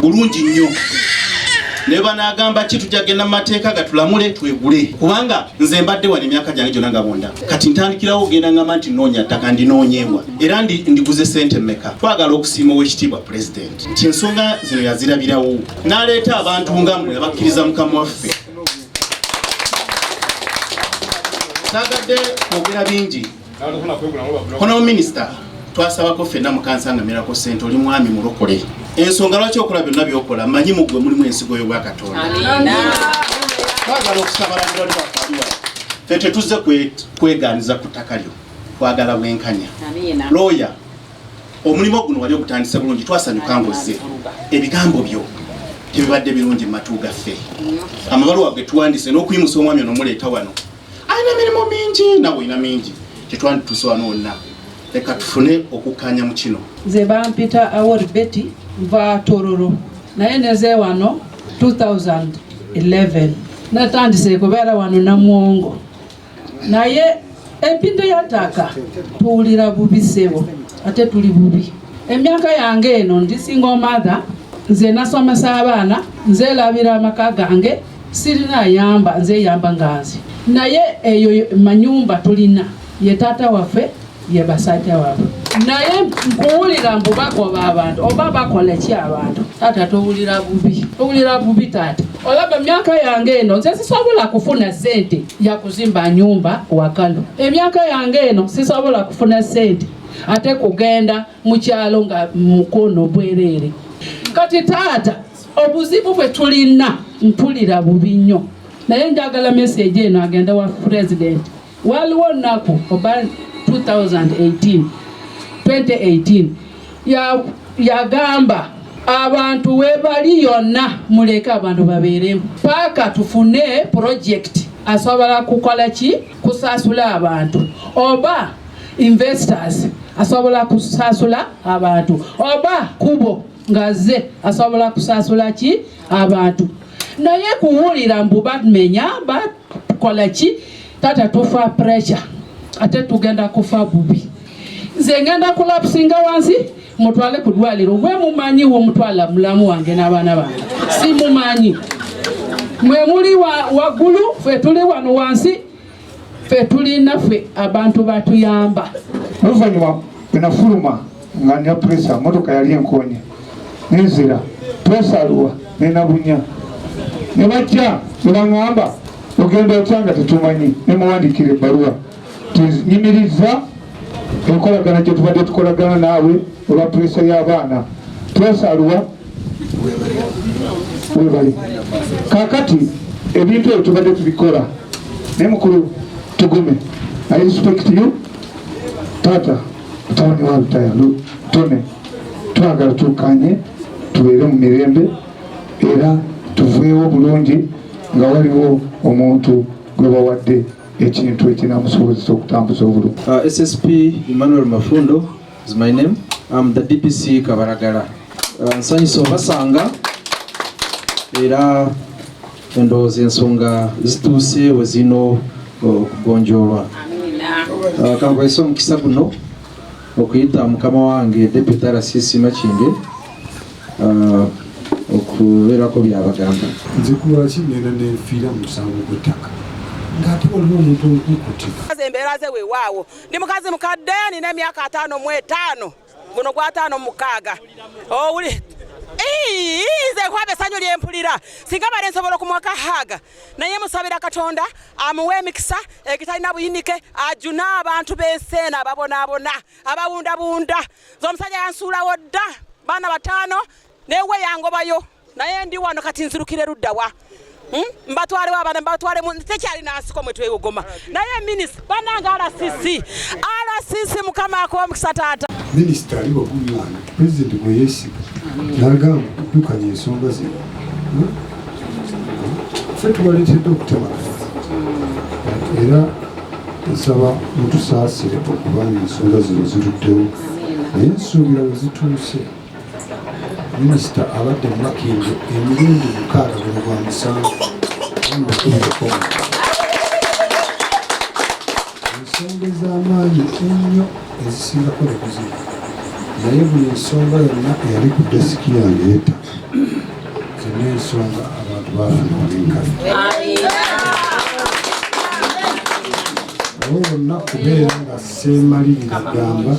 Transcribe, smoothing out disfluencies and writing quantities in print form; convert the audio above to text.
Bulungi nnyo. Ne banaagamba ki, tujja kugenda mu mateeka gatulamule twegule, kubanga nze mbadde wano emyaka gyange gyonna nga bonda. Kati ntandikirawo ogenda ngamba nti noonya ttaka, ndinoonyewa era ndiguze sente mmeka? Twagala okusiima Owekitiibwa Pulezidenti nti ensonga zino yazirabirawo n'aleeta abantu nga mmwe abakkiriza Mukama waffe. Saagadde kwogera bingi. Honorable Minister, twasabako ffenna mukansanga Miracle Center, oli mwami mulokole. Ensonga lwaki okola byonna byokola, manyi mu ggwe mulimu ensigo y'Obwakatonda. Twagala okusaba landlord waffe ali wano, ffe tetuzze kweganiza ku ttaka lyo, twagala bwenkanya. Looya, omulimu guno wali ogutandise bulungi, twasanyuka ng'ozze. Ebigambo byo tebibadde birungi mu matu gaffe. Amabaluwa ge tuwandiise n'okuyimusa omwami ono muleeta wano, alina emirimu mingi, nawe olina mingi, tetwandituuse wano wonna. Leka tufune okukkaanya mu kino. Nze bampita Awori Betty, nva Tororo, naye neze wano 2011. Natandise kubeera wano Namwongo, naye empindu ya ttaka tuwulira bubi ssebo, ate tuli bubi. Emyaka yange eno, ndi single mother, nze nasomesa abaana, nze labira amaka gange, sirina yamba, nze yamba nga nze. Naye eyo manyumba tulina ye taata waffe, ye basajja waffe, naye nkuwulira mbu bagoba abantu oba bakola ki abantu. Taata, towulira bubi, towulira bubi taata. Olaba emyaka yange eno, nze sisobola kufuna sente ya kuzimba nyumba wakalu. Emyaka yange eno sisobola kufuna sente ate kugenda mu kyalo nga mukono bwereere. Kati taata, obuzibu bwe tulina, mpulira bubi nnyo, naye njagala message eno agenda wa President. Waliwo nnaku oba 2018, 2018 yagamba abantu webali yonna muleke abantu babeeremu paaka tufune project asobola kukola ki, kusasula abantu, oba investors asobola kusasula abantu, oba kubo ngaze asobola kusasula ki abantu. Naye kuwulira mbu bamenya, bakola ki, tata, tufa pressure ate tugenda kufa bubi. Nze ngenda kulapusinga wansi, mutwale ku ddwaliro, gwe mumanyi womutwala mulamu wange n'abaana bange simumanyi. Mwe muli waggulu, ffe tuli wano wansi, ffe tulina ffe abantu batuyamba. Oluvannyuma bwe nafuluma nga nina pressure, motoka yali enkonye, nenzira pressure aluwa nenabunya, ne bajja ne baŋŋamba, "Ogenda otya nga tetumanyi?" Nemuwandikira ebbaluwa, "Nyimiriza enkolagana gye tubadde tukolagana naawe olwa pressure y'abaana." Pressure aluwa webali. Kakati ebintu ebyo tubadde tubikola, naye mukulu tugume. I respect you, taata mutabani wa Lutaya Tone. Twagala tukanye, tubeere mu mirembe era tuveewo bulungi nga waliwo omuntu gwe bawadde ekintu ekinamusobozesa okutambuza obulungi. SSP Emmanuel Mafundo is my name. I'm the DPC Kabalagala. Nsanyusa obasanga era endowooza ensonga zituuse we zino okugonjoolwa. Kankozesa omukisa guno okuyita mukama wange Deputy RCC Makindye okubeerako byabagamba. Nze kulwaki ngenda nenfiira mu musango gw'ettaka ng'ate waliwo omuntu omukukuutivu? Embeera ze weewaawo, ndi mukazi mukadde, nina emyaka 55, guno gwa 56. Owuli nze nkwaba essanyu lyempulira, singa bale nsobola okumuwaka hug, naye musabira Katonda amuwe emikisa egitalina buyinike, ajune abantu b'ensi eno ababonaabona, abawundabunda. Nze omusajja yansuulawo dda, baana bataano newe yangobayo, naye ndi wano kati nzirukire luddawa? Mbatwalewo abaana, mbatwale tekyali nansiko mwe twewogoma. Naye minisita banange, RCC, RCC, Mukama akuwa omukisa taata. Minisita ali waggulu wano, Pulezidenti gwe yeesiga n'agamba oddukanya ensonga zino. Ffe tubaleetedde okutema, era nsaba mutusaasire okubanga ensonga zino ziruddewo, naye nsuubira we zituuse. Minisita abadde mu Makindye emirundi 6, guno gwa musanvu. Mubakubireko ensonga ez'amaanyi ennyo ezisingako ne kuzibu, naye buli nsonga yonna eyali ku desiki yange y'ettaka. N'ensonga abantu bafuna obwenkanya awo wonna kubeera nga seemalirira gamba.